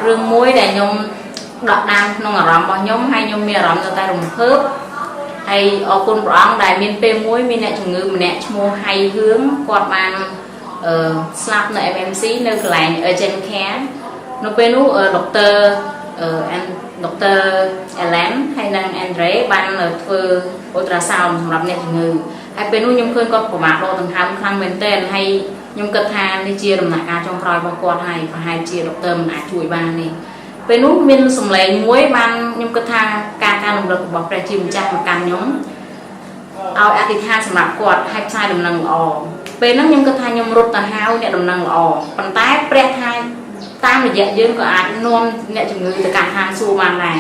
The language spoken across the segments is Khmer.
រឿងមួយដែលខ្ញុំដកដាមក្នុងអារម្មណ៍របស់ខ្ញុំហើយខ្ញុំមានអារម្មណ៍នៅតែរំភើបហើយអរគុណព្រះអង្គដែលមានពេលមួយមានអ្នកជំងឺម្នាក់ឈ្មោះហៃហឿងគាត់បានអឺស្លាប់នៅ MMC នៅកន្លែង Urgent Care នៅពេលនោះដុកទ័រអឺអានដុកទ័រ Ellen ហើយនិង Andre បានធ្វើ ultrasound សម្រាប់អ្នកជំងឺហើយពេលនោះខ្ញុំឃើញគាត់ប្រមាថដកដង្ហើមខ្លាំងមែនទែនហើយខ្ញុំគិតថានេះជាដំណាក់កាលចុងក្រោយរបស់គាត់ហើយប្រហែលជាដុកទ័រមិនអាចជួយបានទេពេលនោះមានសម្លេងមួយបានខ្ញុំគិតថាការការរំលឹករបស់ព្រះជាម្ចាស់មកកាន់ខ្ញុំឲ្យអធិដ្ឋានសម្រាប់គាត់ឲ្យផ្សាយដំណឹងល្អពេលហ្នឹងខ្ញុំគិតថាខ្ញុំរត់ទៅហៅអ្នកដំណឹងល្អប៉ុន្តែព្រះថាតាមរយៈយើងក៏អាចនាំអ្នកជំងឺទៅកាន់ឋានសួគ៌បានដែរ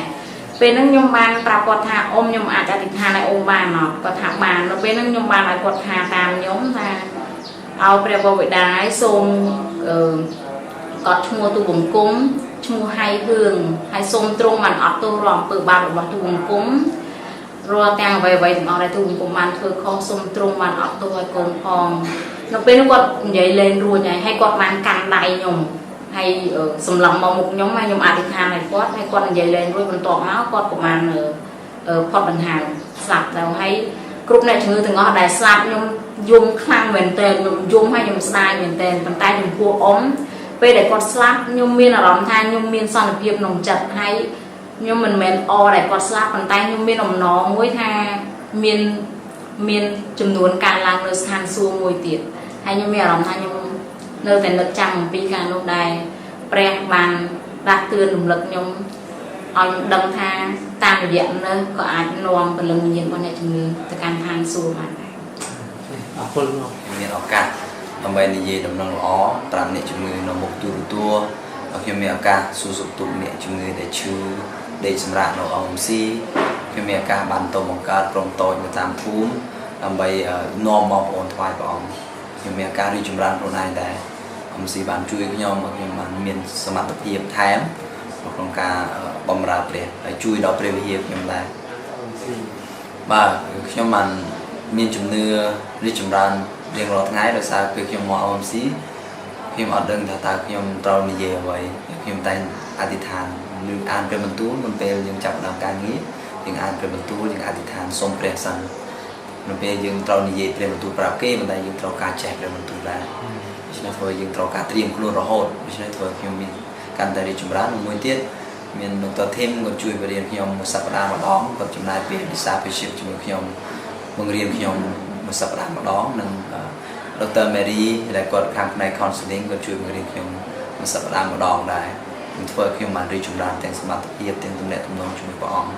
ពេលហ្នឹងខ្ញុំបានប្រាប់គាត់ថាអ៊ំខ្ញុំអាចអធិដ្ឋានឲ្យអ៊ំបានអត់គាត់ថាបាននៅពេលហ្នឹងខ្ញុំបានឲ្យគាត់ថាតាមខ្ញុំថាឲ្យព្រះបិតាឲ្យសូមអឺគាត់ឈ្មោះទូបង្គំឈ្មោះហៃហឿងហើយសូមទ្រង់បានអត់ទោសរាល់អំពើបាបរបស់ទូបង្គំរាល់ទាំងអ្វីអ្វីទាំងអស់ដែលទូបង្គំបានធ្វើខុសសូមទ្រង់បានអត់ទោសឲ្យកូនផងនៅពេលនោះគាត់និយាយលេងរួចហើយហើយគាត់បានកាន់ដៃខ្ញុំហើយសម្លឹងមកមុខខ្ញុំហើយខ្ញុំអធិដ្ឋានឲ្យគាត់ហើយគាត់និយាយលេងរួចបន្ទាប់មកគាត់ក៏បានផុតដង្ហើមស្លាប់ទៅហើយគ្រប់អ្នកជំងឺទាំងអស់ដែលស្លាប់ខ្ញុំយំខ្លាំងមែនទែនខ្ញុំយំហើយខ្ញុំស្ដាយមែនទែនប៉ុន្តែចំពោះអ៊ំពេលដែលគាត់ស្លាប់ខ្ញុំមានអារម្មណ៍ថាខ្ញុំមានសន្តិភាពក្នុងចិត្តហើយខ្ញុំមិនមែនអដែលគាត់ស្លាប់ប៉ុន្តែខ្ញុំមានអំណរមួយថាមានមានចំនួនការឡើងនៅស្ថានសួគ៌មួយទៀតហើយខ្ញុំមានអារម្មណ៍ថាខ្ញុំនៅតែនឹកចាំអំពីការនោះដែរព្រះបានដាស់តឿនរំលឹកខ្ញុំឲ្យខ្ញុំដឹងថាតាមរយៈនៅក៏អាចនាំព្រលឹងវិញ្ញាណរបស់អ្នកជំងឺទៅកាន់ឋានសួគ៌បានដែរ អរគុណលោក មានឱកាសដើម្បីនិយាយដំណឹងល្អប្រាប់អ្នកជំងឺនៅមុខទូរទស្សន៍ហើយខ្ញុំមានឱកាសសួរសុខទុក្ខអ្នកជំងឺដែលឈឺដេកសម្រាកនៅ OMC ខ្ញុំមានឱកាសបានទៅបង្កើតក្រុមតូចនៅតាមភូមិដើម្បីនាំបងប្អូនថ្វាយព្រះអង្គខ្ញុំមានឱកាសរីកចម្រើនខ្លួនឯងដែរ OMC បានជួយខ្ញុំឲ្យខ្ញុំបានមានសមត្ថភាពថែមក្នុងការបម្រើព្រះហើយជួយដល់ព្រះវិហារខ្ញុំដែរ បាទខ្ញុំបានមានជំនឿរីកចម្រើនរៀងរាល់ថ្ងៃដោយសារពេលខ្ញុំមក OMC ខ្ញុំអត់ដឹងថាតើខ្ញុំត្រូវនិយាយអ្វីខ្ញុំតែងអធិដ្ឋានឬអានព្រះបន្ទូលមុនពេលយើងចាប់ផ្ដើមការងារយើងអានព្រះបន្ទូលយើងអធិដ្ឋានសូមព្រះសិននៅពេលយើងត្រូវនិយាយព្រះបន្ទូលប្រាប់គេប៉ុន្តែយើងត្រូវការចេះព្រះបន្ទូលដែរដូច្នេះធ្វើឲ្យយើងត្រូវការត្រៀមខ្លួនរហូតដូច្នេះធ្វើឲ្យខ្ញុំមានកាន់តែរីកចម្រើនមួយទៀតមានដុកទ័រធីមគាត់ជួយបរៀនខ្ញុំមួយសប្តាហ៍ម្ដងគាត់ចំណាយពេល discipleship ជាមួយខ្ញុំបង្រៀនខ្ញុំមួយសប្តាហ៍ម្ដងនិងដុកទ័រមេរីដែលគាត់ខាងផ្នែក counseling គាត់ជួយបង្រៀនខ្ញុំមួយសប្តាហ៍ម្ដងដែរនឹងធ្វើឲ្យខ្ញុំបានរីកចម្រើនទាំងសមត្ថភាពទាំងទំនាក់ទំនងជាមួយព្រះអង្គ។